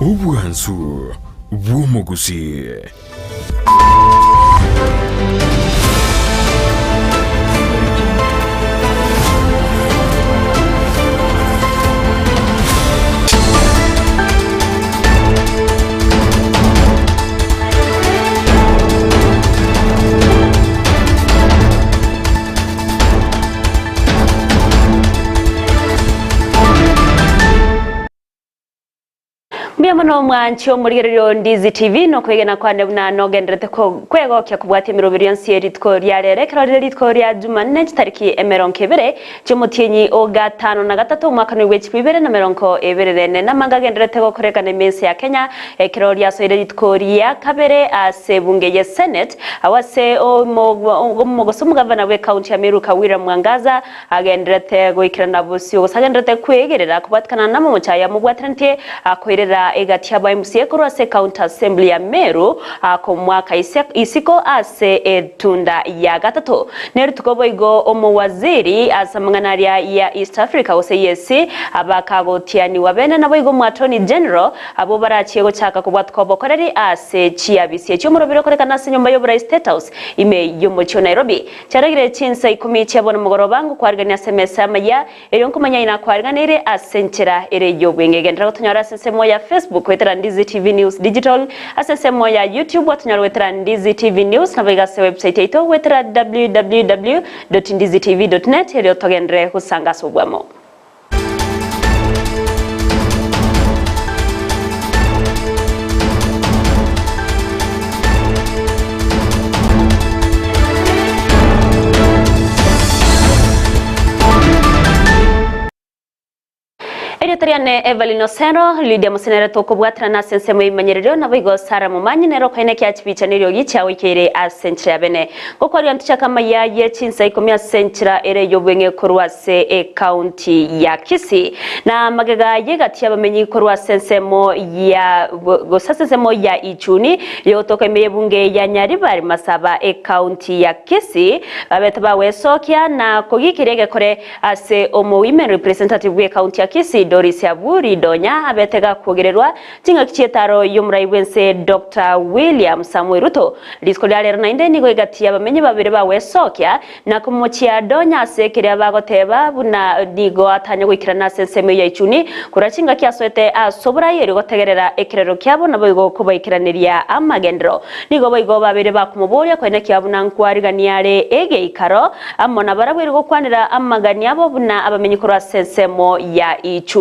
Obwansu bw'omogusii. Mbuya mono mwanche omorigereria o Ndizi TV nokwegena kwane buna nogenderete kwegokia kobwatia emeroberi yonsi ye rituko ria rero ekero rire rituko ria Jumanne chitariki emerongo ebere chi'omotienyi o gatano na gatato omwaka noigwe 2024 namanga agenderete gokorekana ime ense ya Kenya Ekero riasoire rituko ria kabere ase ebunge ye Senate, agwo ase gose omogavana bw'ecounty ya Meru Kawira Mwangaza agenderete goikerana bosio gose agenderete kwegerera kobwatikana namamocho aya amobwateranetie akoirera egati aba MCA korwa ase ecounty assembly ya Meru akomoaka isiko ase etunda ya gatato. Nerituko boigo omowaziri ase amang'ana aria ya East Africa gose EAC abakagotianiwa bene naboigo omo Attorney General Abwo barachie gochaka kobwatwa obokoreri ase chiabisi echio omorobiri okorekana ase enyomba y'oborai State House ime y'omochie o Nairobi. Chiaragire chinsa ikomi chia bono mogoroba ngokwarigania ase emesa amaya erio nkomanya aye nakwariganeire ase enchera ere y'obweng'e. Genderera gotonyora ase ensemo ya Facebook goetera Ndizi TV News Digital, ase ensemo ya YouTube gwatonyora goetera Ndizi TV News naboigo ase website yaito goetera www.ndizitv.net erio togenderere gosanga ase obwamo. Erieta riane Evelyn Osero, Lydia Musenere tokobwaterana ase ensemo y'ebimanyererio, naboigo Sarah Momanyi nere okoenekia chibicha neriogi chiagoikeire ase enchera ya bene. Gokwaria ntochake amaya ye chinsa ikomi ase enchera ere y'obweng'e korwa ase ecounty ya Kisii. Na magega y'egati y'abamenyi korwa ase ensemo ya gose ase ensemo ya Ichuni yogotoka ime y'ebunge ya Nyaribari Masaba ecounty ya Kisii babete bagwesokia na kogiikeria egekore ase omo women representative bw'ecounty ya Kisii Doris Aburi Donya abete gakwogererwa Chingaki chi'etaro y'omorai bw'ense Doctor William Samoei Ruto, rituko ria rero naende nigo egati y'abamenyi babere bagwesokia na komochia Donya ase keria bagoteba buna nigo atanya goikerana ase ensemo ya Ichuni korwa chingaki asoete ase oborai erio gotegerera ekerero kiabo naboigo kobaikeraneria amagenderero. Nigo boigo babere bakomoboria koenekia buna nkwarigania are egeikaro amo nabarabwo erio gokwanera amagani abo buna abamenyi korwa ase ensemo ya Ichuni.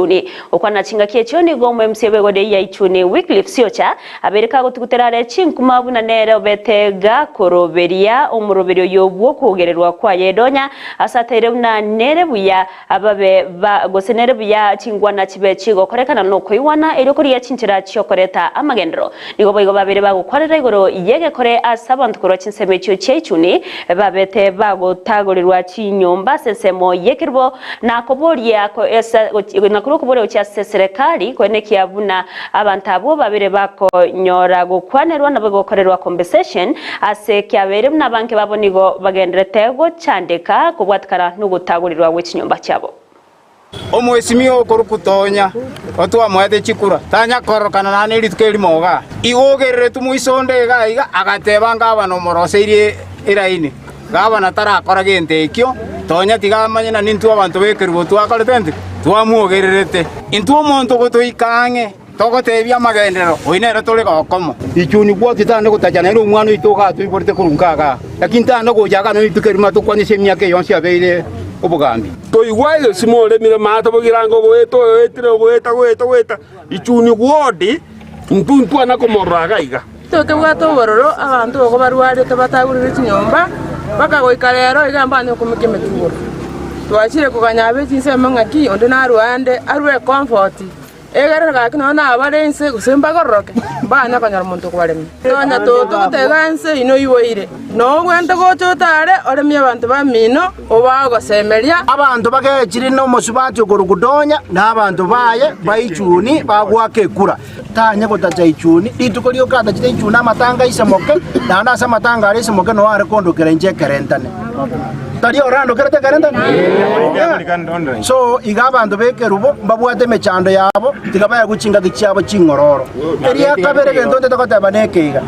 Gokwana chingaki echio nigo omoemsia bw'egode ya Ichuni Wycliffe Siocha abeire kagotugutera are chinkuma buna nere obete gakoroberia omoroberio oyo bw'okogererwa kwaye Donya ase ateire buna nere buya ababe ba gose nere buya chingwana chibe chigokorekana nokoigwana erio korigia chinchera chiokoreta amagenderero. Nigo boigo babeire bagokwanera igoro y'egekore ase abanto korwa chinsemo echio chia Ichuni babete bagotagorerwa chinyomba ase ensemo y'ekerubo Na koboria na korwa okoboria gochia ase serekari koenekia buna abanto abwo babere bakonyora gokwanerwa nabo gokorerwa compensation ase kiabeire buna abange babo nigo bagenderete gochandeka kobwatikana nogotagorirwa gwe chinyomba chiabo. Omwesimia okorokwa Tonya, otwamoete chikura, tanya kororokana naende rituko erimo igaa. Igo ogereretwe moisonde iga iga, agateba ngabana omoroseirie eraini. Gavana tarakora gento ekio, tonya tiga amanye na nintwe abanto b'ekerubo twakorete intwe, twamwogererete. Intwe omonto ogotoika ang'e, togotebia amagenderero, oyio nere tore gokomo. Ichuni gwoti tande gotacha nere omwana oito iga atoiborete korwa nka igaa, lakini tande gocha igaa nonya rituko erimo atokwane ase emiaka eye yonsi abeire obogambi. Toigwa egesimo oremire maate bogirango ogoeta oetire ogoeta goeta goeta ichuni ward intwe ntwana komorora iga iga. Totobwate obororo, abanto bogo barwarete batagorire chinyomba, mpaka goika rero iga mbanye okomokia emetugoro. Twachire koganya abe chinsemo ng'aki onde narue ande arue ecomfort, egere gaki nonya nabare inse gose mbagororoke, mbanye konyora omonto okobaremia. Nonya totogoteba inse inwe oiboire, nobwente gocha otare oremie abanto bamino, obagosemeria. Abanto bagechire nomosubati okorokwa Donya, na abanto baye ba Ichuni bagoaka ekura. tanye gotacha ichuni, rituko rioka atachete ichuni amatanga aisemoke, naende ase amatanga aria aisemoke noo are kondokera inche ekerentane. Tari orandokerete ekerentane? Yeah. So iga abanto b'ekerubo mbabwate emechando yabo, tiga baegwe chingaki chiabo ching'ororo. Eria kabere egento ntete goteba neke iga,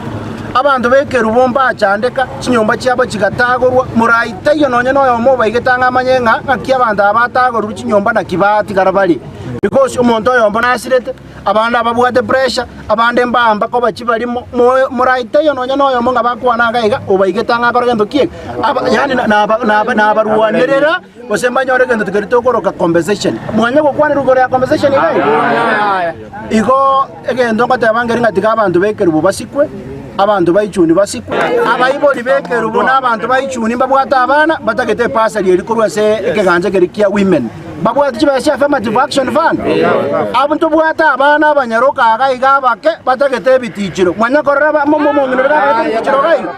Abanto b'ekerubo mbachandeka, chinyomba chiabo chigatagorwa, moraitaiyo nonya noyomo obaigete ang'e amanye ng'a ng'aki abanto aba batagorirwe chinyomba naki batigara bare. Because omonto oyomo nasirete, abande ababwate pressure, abande mbaamba koba chibarimo, moe moraitaiyo nonya noyomo ng'a bakwana iga iga, obaigete ang'e akore gento ki eke? Aba yaani naba naba nabarwanerera gose mbanyore egento keria tokoroka compensation. Mwanya gokwanera igoro ya compensation iga iga? Igo egento ngoteba nkeri ng'a tiga abanto b'ekerubo basikwe, abanto ba ichuni basikwe, abaibori b'ekerubo na abanto ba ichuni mbabwate abana batagete ebasari eria korwa ase ekegancha keria kia women. Mbabwate chibesa chia Affirmative Action Fund? Abwo ntobwate abana abanyaroka iga iga abake batagete ebitichiro. Mwanya korora aba- mo- mo- omong'ina oria gabwate ebitichiro iga iga?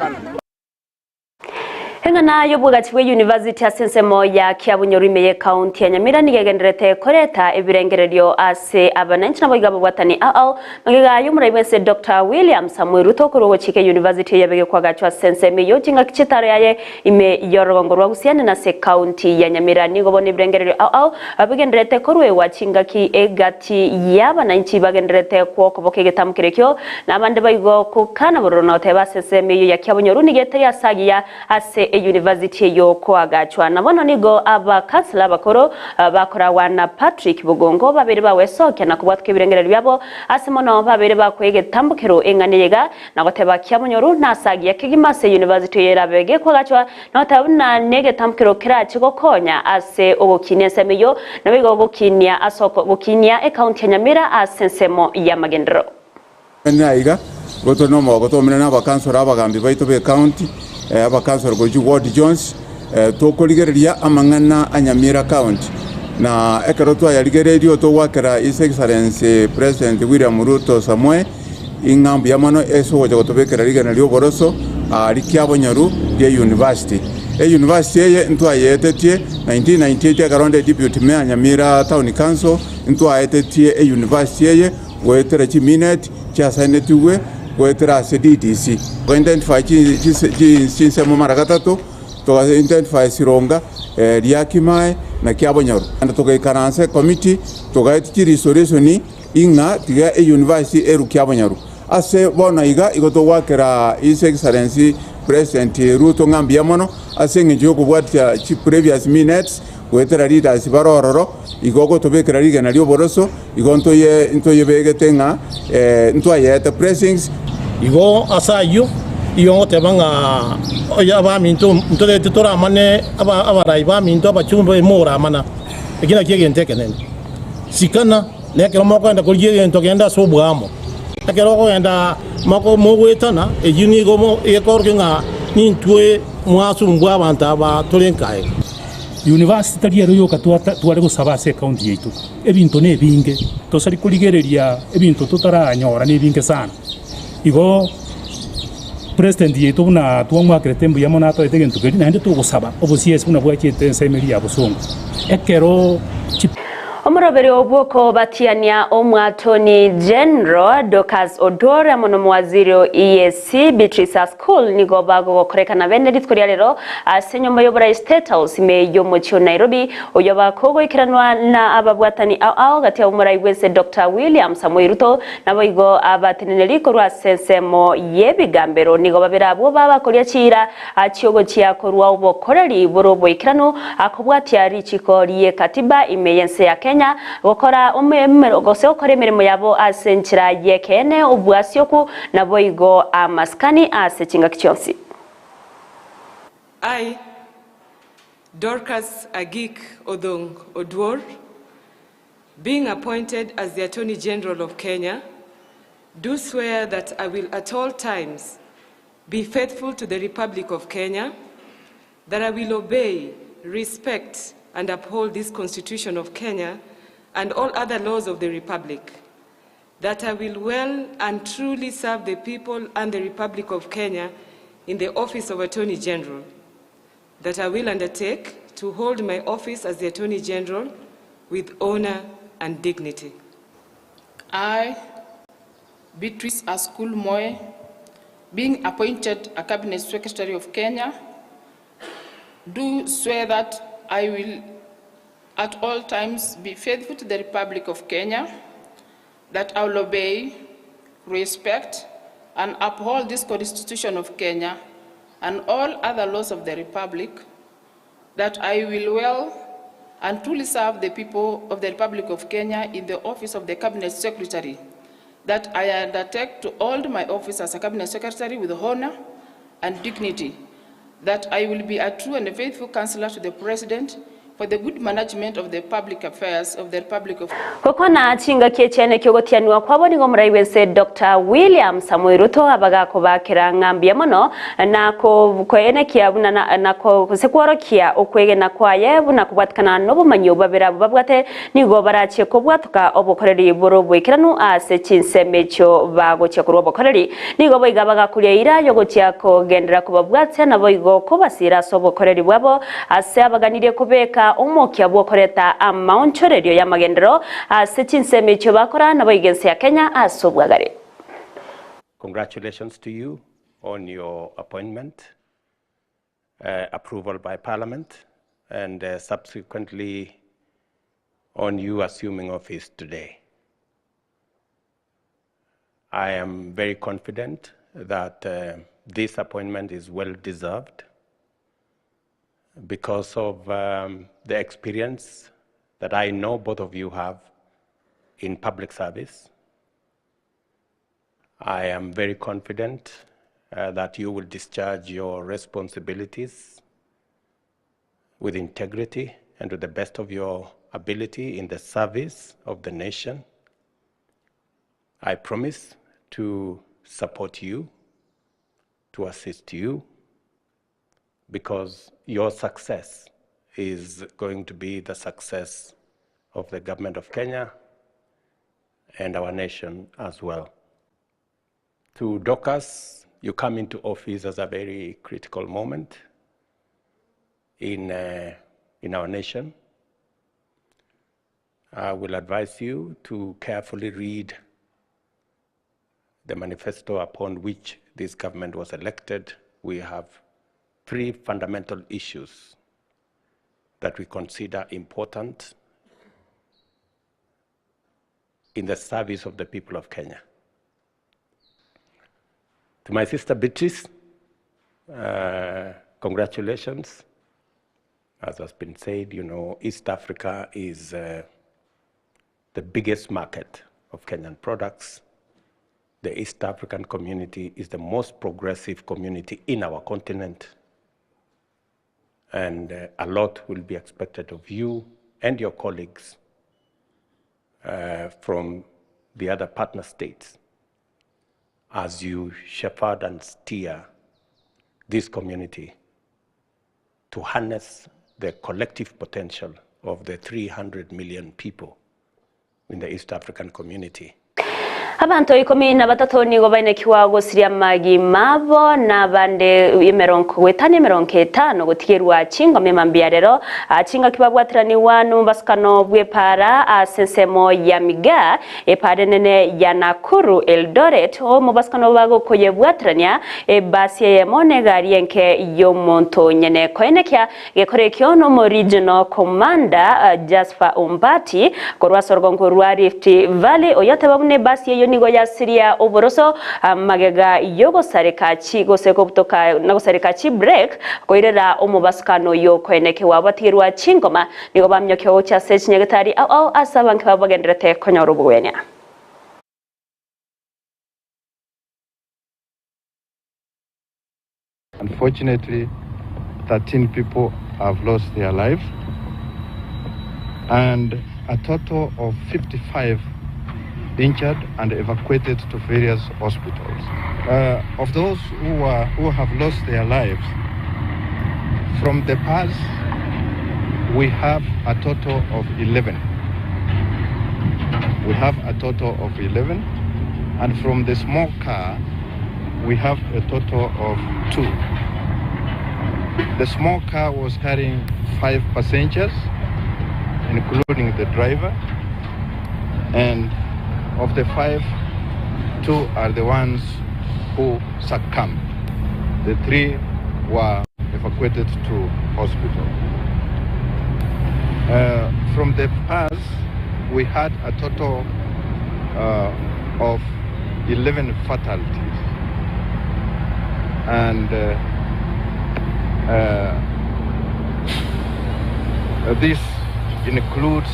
Eng'ana y'obwagachi bwe university ase ensemo ya Kiabunyoru ime y'ecounty ya Nyamira nigo egendererete koreta ebirengererio ase abananchi naboigo ababwatani ao magega y'omorai bwense Doctor William Samoei Ruto korwa ogochika university eye yabe gekwagachwa ase ensemo eyio chingaki chi'etaro yaye ime y'orogongo rwa Gusii ande nase ecounty ya Nyamira. Nigo bono ebirengererio ao ao bigendererete korwegwa chingaki egati y'abananchi bagendererete kwokoboka egetamu kerekio Na abande baigo gokana bororo na goteba ase ensemo eyio ya kiabonyoru nigo etari ase agiya ase eyunivasiti eyio koagachwa. Na bono nigo abakansela abakoro bakoragwa na Patrick Bogongo babere bagwesokia na kobwatoka ebirengererio biabo ase mono babere bakoa egetambokero eng'ana eye iga na goteba kiabonyoru nase agiya kegima ase eyunivasiti eyio erabe gekoagachwa na goteba buna negetambokero kerache gokonya ase ogokinia ensemo eyio naboigo gokinia ase gokinia ekaunti ya Nyamira ase ensemo y'amagenderero. Naende aiga, igo tore nomogoko twaumerane na abakansoro abagambi baito b'ecounty, abakansoro korwa chiward chionsi, tokorigereria amang'ana a Nyamira County. Na ekero twayarigereirie togoakera His Excellency President William Ruto Samoei ing'a mbuya mono ase ogocha gotobekera rigena ri'oboroso aa rikiabonyoru rie university. Euniversity eye ntwayeetetie 1998 ekero nde Deputy Mayor Nyamira Town Council, ntwaetetie euniversity eye goetera chimineti chiasanetigwe goetera ase DDC. Toga-identify chinsemo mara gatato, toga-identify Sironga, Riakimae na Kiabonyoru. Naende togaikaransa ecommittee togaetia chiresolution ing'a tiga euniversity erwe Kiabonyoru. Ase bono iga, igo togoakera His Excellency President Ruto ng'a mbuya mono ase eng'encho yokobwatia chiprevious minutes Goetera ridasi bare ororo, igo ogotobekera rigena ri'oboroso, igo ntoye ntoyebegete ng'a ntwayeete pressings. Igo ase ayio igo ngoteba ng'a oyo abaminto ntoreti toramane aba abarai baminto abachumbe moramana, eki nakio egento ekenene. Sikana, na ekero mokogenda korigia egento genda ase oboamo. Ekero okogenda moko mogoetana, eyio nigo mo egekoorokia ng'a nintwe mwasumbua abanto aba tore nkaye. University tari ero yoka tware gosaba ase ecounty yaito, ebinto nebinge, tosari korigereria ebinto totaranyora nebinge sana. Igo president yaito buna twamwakerete mbuya mono atoete egento keria naende togosaba obosiesi buna bwachete ensemo eria ya bosongo ekero chi. Omoroberio bw'okobatiania Omwatoni General Dorcas Oduor amo nomowaziri o EAC Beatrice Askul nigo bagogokorekana bene rituko ria rero ase enyomba y'oborai State House ime y'omochie o Nairobi oyio bakogoikeranwa na ababwatani ao ao gati y'omorai bwense Doctor William Samoei Ruto naboigo abateneneri korwa ase ensemo y'ebigambero nigo babere abwo babakoria chiira Achia korwa obokoreri bore oboikeranu akobwatia richiko ri'ekatiba ime y'ense ya Kenya, gokora gose gokora emeremo yabo ase enchera y'ekeene, obwasioku, naboigo amasikani ase chingaki chionsi. I, Dorcas Agik Odhong Oduor, being appointed as the Attorney General of Kenya, do swear that I will at all times Be faithful to the Republic of Kenya, that I will obey, respect, and uphold this Constitution of Kenya and all other laws of the Republic, that I will well and truly serve the people and the Republic of Kenya in the office of Attorney General, that I will undertake to hold my office as the Attorney General with honor and dignity. I, Beatrice Askul Moe, being appointed a Cabinet Secretary of Kenya, do swear that I will at all times be faithful to the Republic of Kenya, that I will obey, respect, and uphold this Constitution of Kenya and all other laws of the Republic, that I will well and truly serve the people of the Republic of Kenya in the office of the Cabinet Secretary, that I undertake to hold my office as a Cabinet Secretary with honor and dignity, that I will be a true and a faithful counselor to the President for the good management of the public affairs of the Republic of Gokwana chingaki echiane kiogotianigwa kwabo nigo omorai bw'ense Doctor William Samoei Ruto abagakobakera ng'a mbuya mono na koenekia buna na gose kworokia okwegena kwaye buna kobwatikana nobomanyi obwo babere abwo babwate nigo barachie kobwatoka obokoreri bore oboikeranu ase chinsemo echio bagochia korwa obokoreri. Nigo boigo abagakoria eira y'ogochia kogenderera kobabwatia naboigo kobasiira ase obokoreri bwabo ase abaganirie kobeka omokia bw'okoreta amaonchorerio y'amagenderero ase chinsemo echio bakora naboigo ense ya Kenya ase obwagare. Congratulations to you on your appointment, approval by Parliament and subsequently on you assuming office today. I am very confident that this appointment is well deserved because of the experience that I know both of you have in public service. I am very confident that you will discharge your responsibilities with integrity and to the best of your ability in the service of the nation. I promise to support you, to assist you, because your success is going to be the success of the government of Kenya and our nation as well. To Dorcas, you come into office as a very critical moment in our nation. I will advise you to carefully read the manifesto upon which this government was elected. We have three fundamental issues that we consider important in the service of the people of Kenya. To my sister Beatrice, congratulations. As has been said, East Africa is the biggest market of Kenyan products. The East African community is the most progressive community in our continent. And a lot will be expected of you and your colleagues from the other partner states as you shepherd and steer this community to harness the collective potential of the 300 million people in the East African community. Abanto ikomi na batato nigo bainekigwa gosiria amagima abo na abande emerongo goetania emerongo etano gotigerwa chingoma emambia rero chingaki babwateraniwa nomobasukano bw'epara ase ensemo ya Migaa epara enene ya Nakuru Eldoret omobasukano bagokoyebwaterania ebasi eyemo na egari enke y'omonto nyene koenekia Gekora ekio nomo Regional Commander Jasper Ombati korwa ase orogongo rwa Rift Valley oyoteba buna ebasi eyio nigo yasiria oboroso magega yogosareka chi gose kobutoka na gosareka chi brake koirera omobasukano oyio koenekewa batigirwa chingoma nigo bamiokia gochia ase chinyagetari ao ao ase abange babo bagenderete konyora obogwenia. Unfortunately, 13 people have lost their lives and a total of 55 injured and evacuated to various hospitals. Of those who have lost their lives, from the past, we have a total of 11. We have a total of 11, and from the small car, we have a total of 2. The small car was carrying 5 passengers, including the driver, and of the 5, Two are the ones who succumbed. The three were evacuated to hospital. Uh, from the past, we had a total uh, of 11 fatalities. And uh, uh, this includes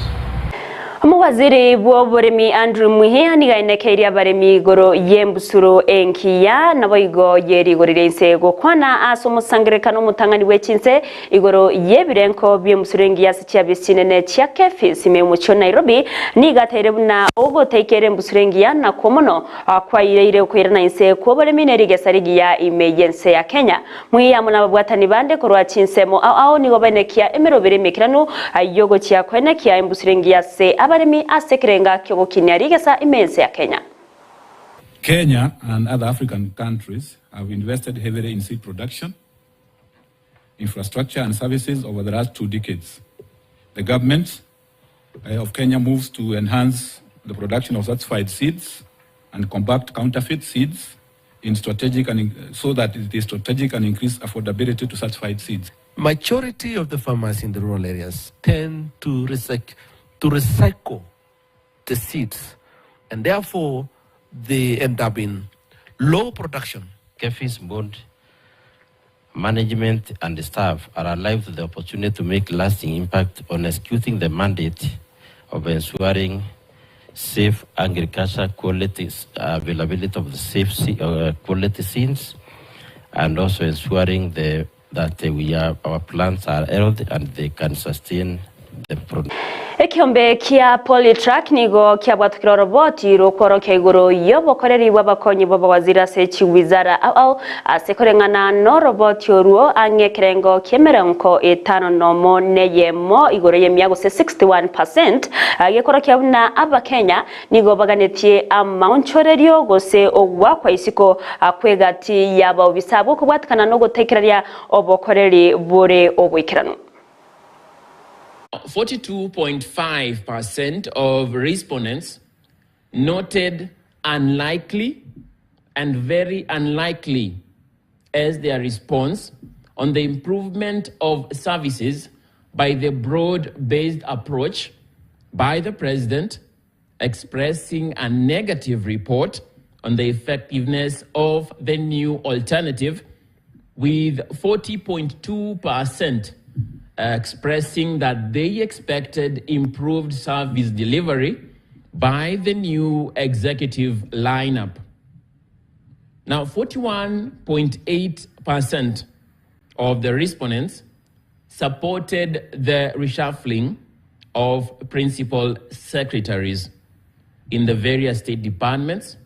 Omowaziri bw'oboremi Andrew Mwihia nigo ainekeirie abaremi igoro y'embusuro engiya naboigo ye rigori ria inse gokwana ase omosangererekano omotang'ani bwe chinse igoro y'ebirenko bi'embusuro engiya ase chiabisi chinene chia Kefis ime y'omochie o Nairobi nigo ateire buna ogotaikera embusuro engiya nakwo mono kwaireire okoirana inse kw'oboremi ne rigesa rigiya ime y'ense ya Kenya. Mwiye amo nababwatani bande korwa chinsemo ao ao nigo baenekia emeroberi emekeranu y'ogochia koenekia embusuro engiya ase abaremi ase ekerenga ki'ogokinia rigesa ime y'ense ya Kenya. Kenya and other African countries have invested heavily in seed production, infrastructure and services over the last two decades. The government eh, of Kenya moves to enhance the production of certified seeds and combat counterfeit seeds in strategic and, so that it is strategic and increase affordability to certified seeds. Majority of the farmers in the rural areas tend to recycle, to recycle the seeds and therefore they end up in low production. KEPHIS board management and staff are alive to the opportunity to make lasting impact on executing the mandate of ensuring safe agriculture quality, availability of the safe quality seeds, and also ensuring the, that we are, our plants are healthy and they can sustain the production. Ekiombe kia Polytrack nigo kiabwatokire oroboti rw'okworokia igoro y'obokoreri bw'abakonyi b'abawaziri ase chiwizara ao ao ase koreng'ana n'oroboti orwo ang'e ekerengo ki'emerongo etano nomo neyemo igoro y'emia gose 61 percent gekorokia buna Abakenya nigo baganetie amaonchorerio gose ogwakwa isiko kw'egati y'abaobisa abwo kobwatekana n'ogotaikeraria obokoreri bore oboikeranu. 42.5% of respondents noted unlikely and very unlikely as their response on the improvement of services by the broad-based approach by the president expressing a negative report on the effectiveness of the new alternative with 40.2% expressing that they expected improved service delivery by the new executive lineup. Now, 41.8% of the respondents supported the reshuffling of principal secretaries in the various state departments,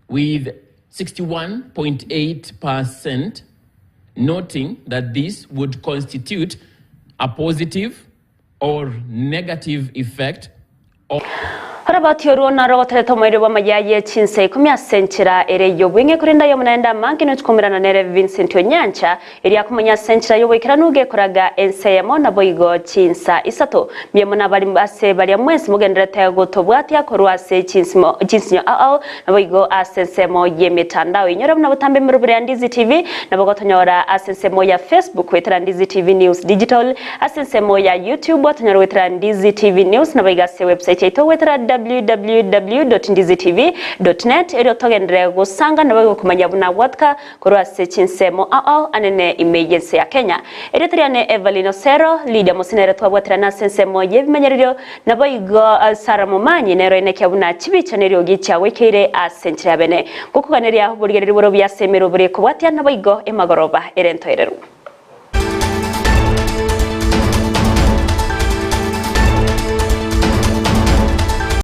with 61.8% noting that this would constitute a positive or negative effect of Oroboti orwo narogoterete omoerio bw'amaya ye chinsa ikomi ase enchera ere y'obweng'e korende aye omonene amange nochikomerana nere Vincent Onyancha erio akomanya ase enchera y'oboikeranu gekoraga ense eyemo naboigo chinsa isato. Mbuya mono abari ase baria mwensi mogendererete gotobwatia korwa ase chinsimo chinsinyo ao ao naboigo ase ensemo y'emetandao. Inyora buna botambe emerobere ya Ndizi TV nabo gotonyora ase ensemo ya Facebook goetera Ndizi TV News Digital Ase ensemo ya YouTube otonyore goetera Ndizi TV News naboigo ase website yaito goetera www.ndizitv.net erio togenderere gosanga naboigo komanya buna gwatka korwa ase chinsemo ao ao anene ime y'ense ya Kenya. Erieta riane Evelyn Osero, Lydia Mose nere twabwaterana ase ensemo y'ebimanyererio naboigo Sarah Momanyi nero enekia buna chibicha neriogi chiagoikeire ase enchera ya bene. Gokoganeria oborigereria bore obuya ase emerobere ekobwatia naboigo emagoroba ere entoereru.